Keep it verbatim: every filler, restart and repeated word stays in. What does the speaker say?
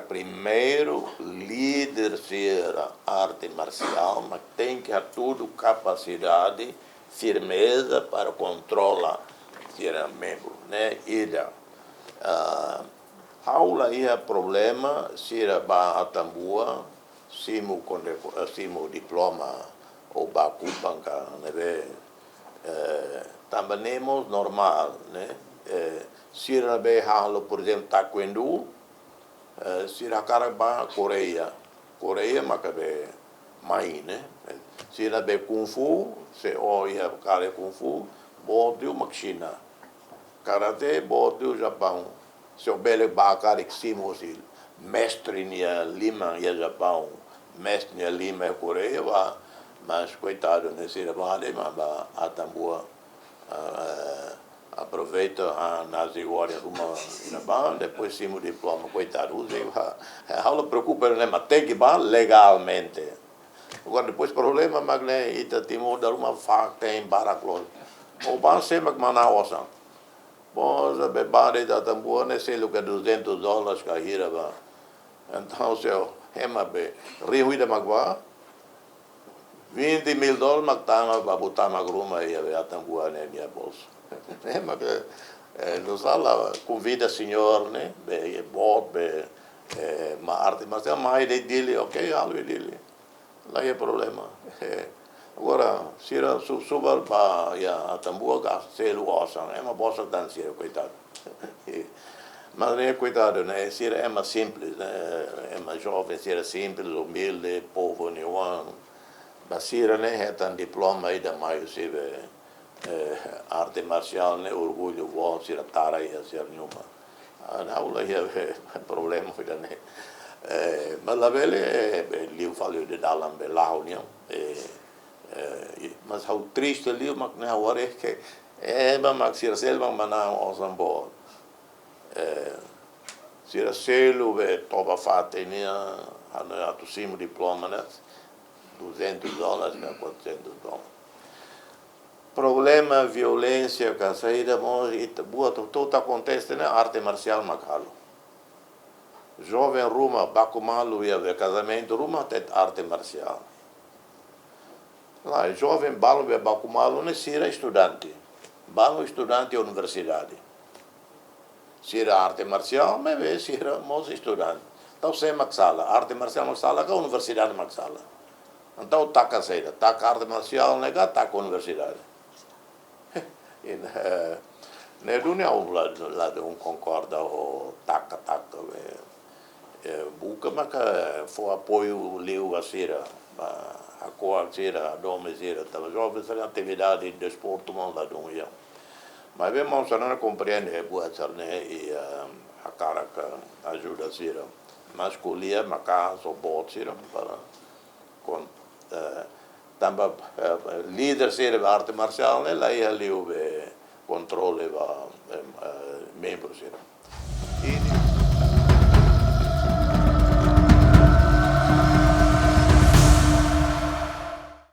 Primeiru, líder sira arte marsiál, mas tenke hatudu kapasidade, firmeza para kontrola sira membru, ne'e? Ida. Ah, ha'u la iha problema sira bá Atambua, simu konde-, eh, simu diploma ou bá Kupang ka ne'ebé, eh, tanba ne'e mós normál, ne'e? Eh, sira ne'ebé halo, por ezemplu, taekwondo, eh, sira hakarak bá Koreia. Koreia maka be mai, ne'e? Eh, sira be kung fu, se ó iha kaer kung fu, boot liu mak Xina. Karate, boot liu Japaun. Se ó bele bá karik simu husi mestre nia liman iha Japaun, mestre nia liman iha Koreia, bá, mas koitadu, ne'e? Sira bá de'it mak bá Atambua, ah, aproveita, ah, nasi gori ruma iha ne'ebá, depois simu diploma, koitadu, husi, ah, ha'u la preokupa, ne'e? Mas tenke bá legalmente. Agora, depois problema mak ne'e, ita Timor dala ruma fakten barak loos. Ó bá, sé mak manán osan? Bom, se be bá de'it Atambua, ne'e selu ka duzentos dólares ka hira bá. Entaun, se ó, ema be, riu ida mak bá, vinte mil dólares mak tama, bá, bá tama ruma iha be Atambua ne'e nia bolsu. Ema be, eh, não sei lá, konvida señór, ne'e? Be, boot, be, eh, mas arte marsiál, mai de'it Dili, ok, halo iha Dili. La iha problema. Eh, agora, sira su-, subar bá iha Atambua ka selu osan, ema bosok tan sira, koitadu. Mas ne'e, koitadu, ne'e? Sira ema simples, ne'e? Ema joven, sira simples, umilde, povu nia oan. Ba sira ne'e hetan diploma ida mai husi be, eh, arte marsiál ne'e, orgullu boot, sira tara iha sira-nia uma. Ah, ha'u la iha, eh, problema ho ida-ne'e. Eh, mas labele, eh, be liu fali de'it dalan be la'o nian. Eh, eh, i, mas ha'u triste liu mak ne'e, ha'u haree ke, eh, ba mak sira selu mak manán osan boot. Eh, sira selu be toba fatin nian, hanoin atu simu diploma ne'e, duzentos dólares ka quatrocentos dólares. Problema violénsia ka saida mós, ita, buat hotu-hotu akontese ne'e arte marsiál mak halo. Joven ruma baku malu iha be kazamentu ruma de'it arte marsiál. Lae, joven balu be baku malu ne'e sira estudante. Balu estudante universidade. Sira arte marsiál, maibé sira mós estudante. Entaun sé mak sala? Arte marsiál mak sala ka universidade mak sala? Entaun taka saida? Taka arte marsiál ne'e ka taka universidade? I, eh, ne'e duni ha'u la, ladún konkorda ho taka, taka, eh, eh, buka maka fó apoiu liu ba sira, ba hako'ak sira, hadomi sira, tanba joven sira atividade desportu mós ladún iha. Maibé maun Xanana komprende buat sira-ne'e i, eh, hakarak ajuda sira. Mas ko'alia maka só boot sira para kon-, eh, tanba, eh, líder sira be arte marsiál ne'e la iha liu be kontrole ba, eh, eh, membru sira. I